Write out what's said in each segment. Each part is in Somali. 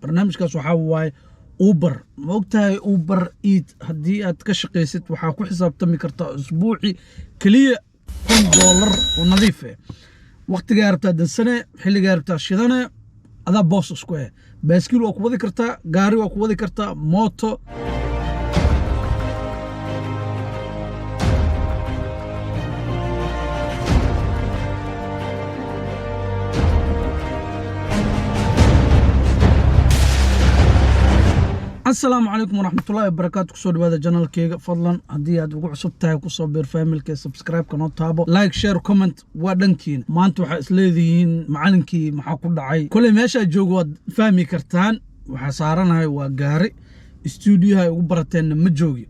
Barnaamijkaas waxaa waaye Uber. Ma ogtahay Uber Eat haddii aad ka shaqaysid waxaa ku xisaabtami kartaa usbuuci keliya $1000 oo nadiif ah. Waqtigaa rabtaa dansane, xilligaa rabtaa shidane, adaa boos isku eh. Baaskiil waa ku wadi kartaa, gaari waa ku wadi kartaa, mooto. Asalaamu calaykum waraxmatullaahi wabarakaatu. Kusoo dhawaada channelkeyga. Fadlan haddii aad ugu cusub tahay, kusoo biir familka, subscribe-ka noo taabo, like, share, comment waa dhankiina. Maanta waxaa isleedihiin macalinkii maxaa ku dhacay? Koley meeshaa joogo waad fahmi kartaan. Waxaa saaranahay waa gaari, stuudiyaha ay ugu barateenna ma joogi,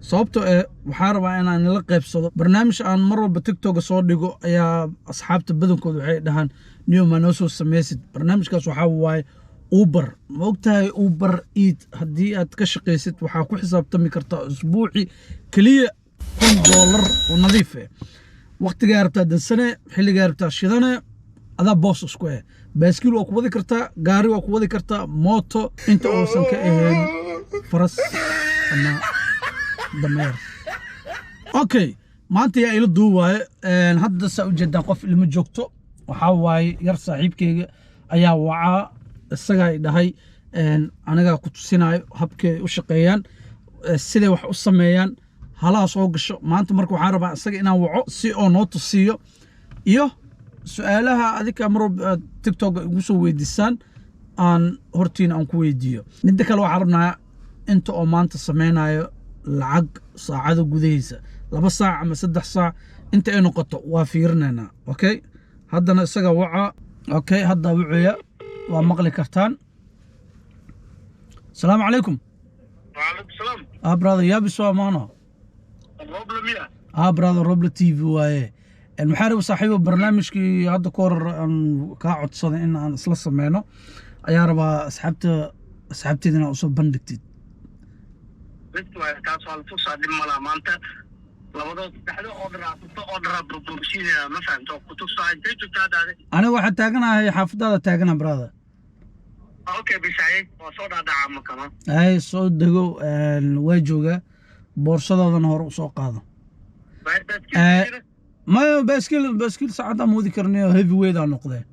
sababtoo eh waxaa rabaa inaan ila qaybsado barnaamij aan mar walba TikToka soo dhigo. Ayaa asxaabta badankood waxay dhahaan, "Niyo, ma noo soo samaysid?" Barnaamijkaas waxaa waaye Uber. Ma ogtahay Uber Eat haddii aad ka shaqaysid waxaa ku xisaabtami kartaa usbuuci keliya $1000 oo nadiif ah. Waqtigaa rabtaa dansane, xilligaa rabtaa shidane, adaa boos isku eh. Baaskiil waa ku wadi kartaa, gaari waa ku wadi kartaa, mooto, inta uusan ka ahayn faras ama dameer. Okay, maanta yaa ila duuwaaye? Hadda saa ujeedaan qof ilma joogto. Waxaa waaye yar saaxiibkeyga ayaa wacaa, isagaa i dhahay anigaa ku tusinayo habkay u shaqeeyaan, siday wax u sameeyaan, halaha soo gasho. Maanta marka waxaan rabaa isaga inaan waco si oo noo tusiyo iyo su-aalaha adika mar walba aad TikTok igu soo weydiisaan aan hortiina aan ku weydiiyo. Midda kale, waxaan rabnaa inta oo maanta sameynayo lacag saacada gudahiisa, 2 saac ama 3 saac inta ay noqoto waa fiirinaynaa. Okay, haddana isaga waca. Okay, hadda wucuya, waa maqli kartaan. Asalaamu calaykum. وعليكم السلام. Ah brother, yaabis waa maano. Roble miya? Ah brother, Roble TV waaye. Maxaa raba saaxiibo, barnaamijkii hadda ka hor aan kaa codsaday in aan isla sameyno ayaa rabaa asxaabteeda inaa usoo bandhigtid. Bes waaye, taas waa la tusaa, dhib malaa. Maanta labadoo saddexda order afuto, order burbursiinaya, ma fahamto, ku tusaa. Intay joogtaa hadda adi? Aniga waxaa taaganahay xaafadaada taagana, brother. Okay, bisaye waa soo dhaadhaca makano. Ay soo dego, waa joogaa, boorsadaadana hore usoo qaado. Maya, baaskiil saacadaan moodi karnayo, heavy weight aa noqdee.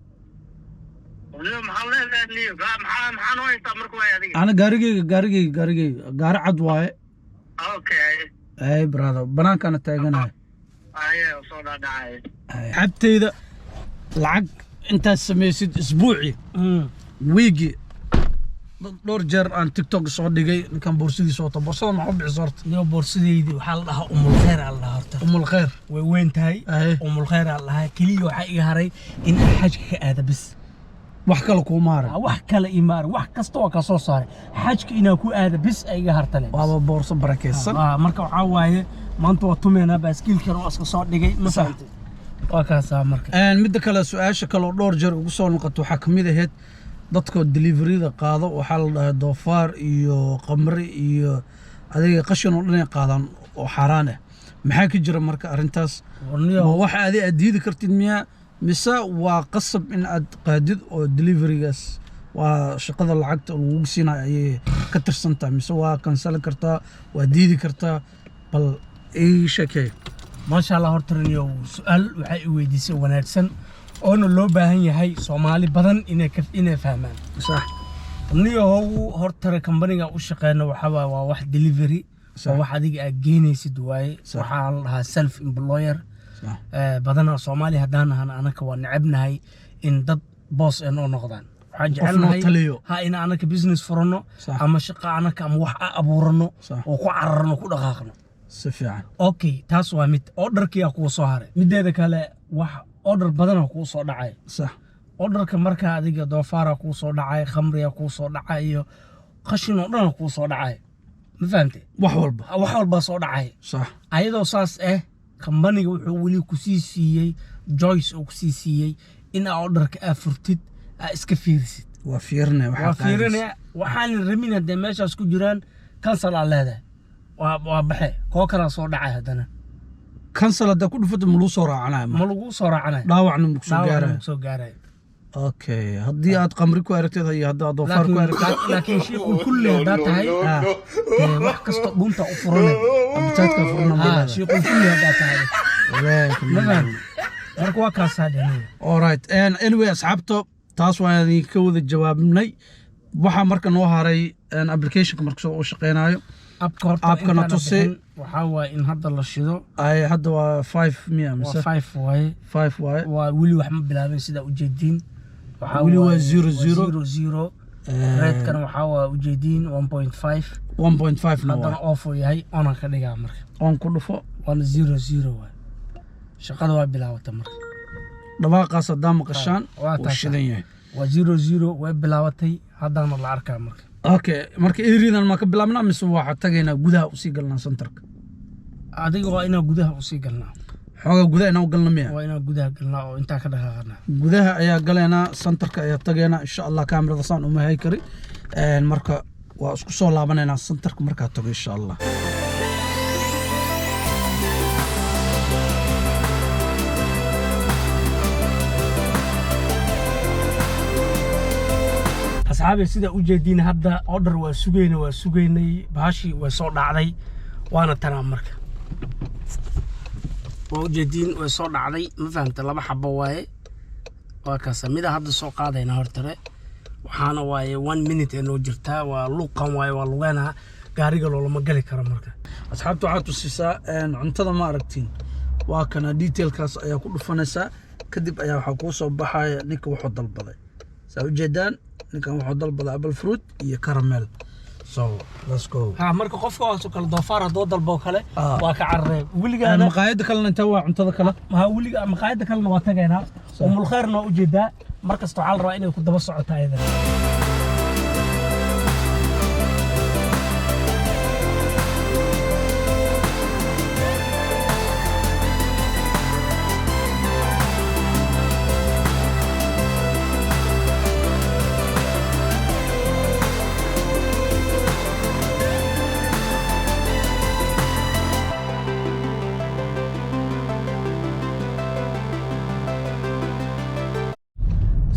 Maxaa leedahay niyo? Maxaa noo haysaa marka waay adiga? Ana gaarigeyga gaari cad waaye. Okay. Ay brother, banaankaana taaganahay. Aye, soo dhaadhacay. Xabteyda lacag intaad samaysid isbuuci, wiigi, dhowr jeer aan TikTok soo dhigay ninkan boorsadiisa wata. Boorsada maxaa u bixisa horta? Niyo, boorsadeydii waxaa la dhahaa Umul Khayr aa la dhahaa horta. Umul Khayr. Way weyn tahay. Umul Khayr aa la dhahaa. Keliya waxaa iga haray in aan xajka ka aada bis. Wax kale kuuma haray? Wax kale ima haray, wax kasta waa ka soo saaray. Xajka inaan ku aada bis ay iga hartale. Waaba boorso barakeysan. Marka waxaa waaye maanta waa tumeynaa, baaskiilkan oo iska soo dhigay, ma fahamtay? Waa kaasaa marka. Midda kale, su-aasha kale oo dhowr jeer ugu soo noqoto waxaa kamid ahayd dadka deliveryda qaado waxaa la dhahay doofaar iyo qamri iyo adiga qashin oo dhan ay qaadaan oo xaaraan ah. Maxaa ka jira marka arrintaas? Ma waxa adi aad diidi kartid miyaa, mise waa qasab in aad qaadid oo deliverygaas waa shaqada lacagta lagugu siinayo ayay ka tirsan tahay, mise waa canceli kartaa, waa diidi kartaa? Bal ii sheekey. Maasha Allah. Horta raniyow, su-aal waxay i weydiisay wanaagsan oona loo baahan yahay Soomaali badan inay fahmaan. Niyahow, horta kambaniga u shaqeyno waxaa waaye waa wax delivery, waa wax adiga aad geynaysid waaye. Waxaa la dhahaa self employer. Badanaa Soomaali haddaan nahan anaka waa necebnahay in dad boos ee noo noqdaan. Waxaan Qof noo jecelnahay taliyo. Ha in anaka business furano ama shaqo anaka ama wax a abuurano oo ku cararno, ku dhaqaaqno. Si fiican. Okay, taas waa mid. Orderkiyaa kuwa soo haray. Mideeda kale, wax order badanaa kuu soo dhacay. Orderka marka adiga doofaara kuu soo dhacay, khamriya kuu soo dhacay iyo qashin oo dhan kuu soo dhacay, ma fahamte? Wax walba. Wax walbaa soo dhacay. Ayadoo saas ah, kambaniga wuxuu weli kusii siiyey joyce oo kusii siiyey in aa orderka aa furtid, aa iska fiirisid. Waa fiirinaya waxaa Waa qaadaysa. fiirinaya. Waxaan rabin haddee meeshaas ku jiraan, cancel aa leedahay, waa baxe, koo kalaa soo dhacay haddana. Cancel haddaa ku dhufato, ma lagu soo raacanaya? Ma lagu soo raacanay. Dhaawacna ma kusoo Dhaawacna gaaraya? ma soo gaaraya. Okay, haddii aad qamri ku aragtid iyo haddaad doofaar ku aragtid. Laakiin shiiqul kulli haddaa tahay, dee wax kasta dhunta u furanay. Appetite-ka furna ma leedahay. Shiiqul kulli haddaa tahay, ma fahamtay? Marka waa kaasaa dheniya. Alright, and anyway, asxaabta, taas waan idinka wada jawaabnay. Waxaa marka noo haray applicationka marka soo u shaqeynayo. Appka horta Appkana intaana tusi. bixin, waxaa waaye in hadda la shido. Ay, hadda waa 5 miya? Waa Mise 5 waaye. 5 waaye. Waa weli wax ma bilaabin sidaa ujeediin. Waxaa Weli waa waaye- zero zero. Zero zero. Ratekana waxaa waa ujeediin 1.5. 1.5 na Haddana waa off uu yahay, on ka dhigaa marka. On ku dhufo. Waana zero zero waay, shaqada waa bilaabata marka. Dhawaaqaas haddaa maqashaan, Waa wuu taasaa. shidan yahay. Waa zero zero, way bilaabatay, haddana la arkaa marka. Okay, marka eridan ma ka bilaabnaa mise waxaa tagaynaa gudaha usii galnaa centerka? Adiga waa inaa gudaha usii galnaa. Xoogaa gudaha inaan u galna miya? Waa inaa gudaha galnaa oo intaa ka dhaqaaqanaa. Gudaha ayaa galaynaa, centerka ayaa tagaynaa, insha Allah. Kaamirada saan uma hay kari. Marka waa isku soo laabanaynaa centerka markaa tago, insha Allah. Asxaabi, sida u jeediin hadda order waa sugaynay, waa sugaynay, bahashii way soo dhacday, waana tanaa. Marka waa ujeediin, way soo dhacday, ma fahamta? Laba xabo waaye, waa kaasa. Mida hadda soo qaadayna hortare waxaana waaye one minute ee noo jirtaa, waa luuqan waaye, waa lugeenaha, gaariga loolama gali karo marka. Asxaabta, waxaad tusisaa cuntada, ma aragtiin? Waa kana, detailkaas ayaa ku dhufanaysaa, kadib ayaa waxaa kuu soo baxaya ninka wuxuu dalbaday. Saa ujeedaan, ninkan wuxuu dalbaday apple fruit iyo caramel. So let's go. Ha, marka qofka oo kale doofaar haddoo dalbo kale, waa ka cararee weligaana. Maqaayadda kalena intee waa cuntada kale? Ha, weliga maqaayadda kalena waa tagaynaa. Umulkhayrna waa ujeedaa. Mar kasta waxaa la rabaa inay ku daba socoto ayadana.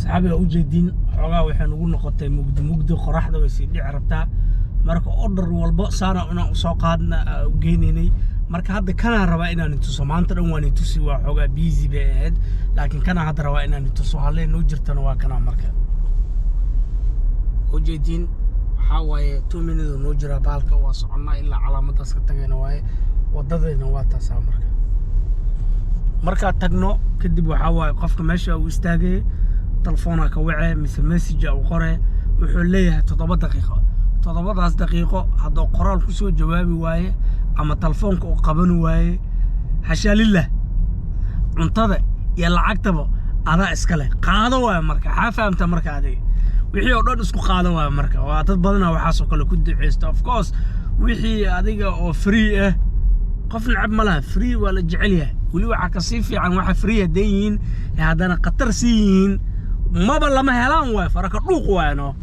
Saxaabi, waa ujeediin, xoogaa waxay nagu noqotay mugdi mugdi, qoraxda way sii dhici rabtaa. Marka order walbo saana inaan usoo qaadna aa u geynaynay. Marka hadda kanaan rabaa inaan ituso. Maanta dhan waan itusi, waa xoogaa busy bay ahayd, laakiin kanaan hadda rabaa inaan ituso. Hallee noo jirtana waa kanaa. Marka ujeediin, waxaa waaye 2 minute oo noo jiraa baalka. Waa soconnaa ilaa calaamadaas ka tagayna waaye, wadadayna waa taasaa. Marka markaa tagno kadib, waxaa waaye qofka meesha uu istaagay, telefoonaa ka wacee mise message uu qore. Wuxuu leeyahay 7 daqiiqo. 7daas daqiiqo hadduu qoraal ku soo jawaabi waaye ama telefoonka uu qaban waaye, xashaalillah, cuntada iyo lacagtaba adaa iska leh, qaado waaye. Marka xaa fahamta? Marka adiga wixii oo dhan isku qaado waaye. Marka waa dad badanaa waxaasoo kale ku duceysta. Of course, wixii adiga oo free ah qof necab ma laha, free waa la jecel yahay. Weli waxaa kasii fiican waxa free hadday yihiin ee haddana khatar sii yihiin, maba lama helaan waay, faraka dhuuq waay no.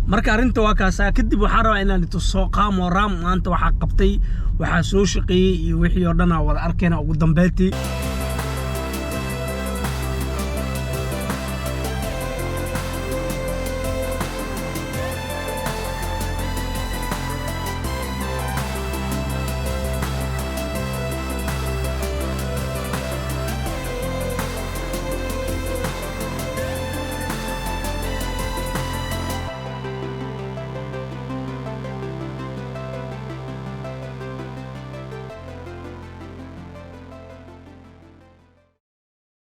Marka arrinta waa kaasaa. Kadib waxaan rabaa inaan ituso qaamo raam maanta waxaa qabtay, waxaa soo shaqeeyey iyo wixii oo dhan aa wada arkayna ugu dambeyntii.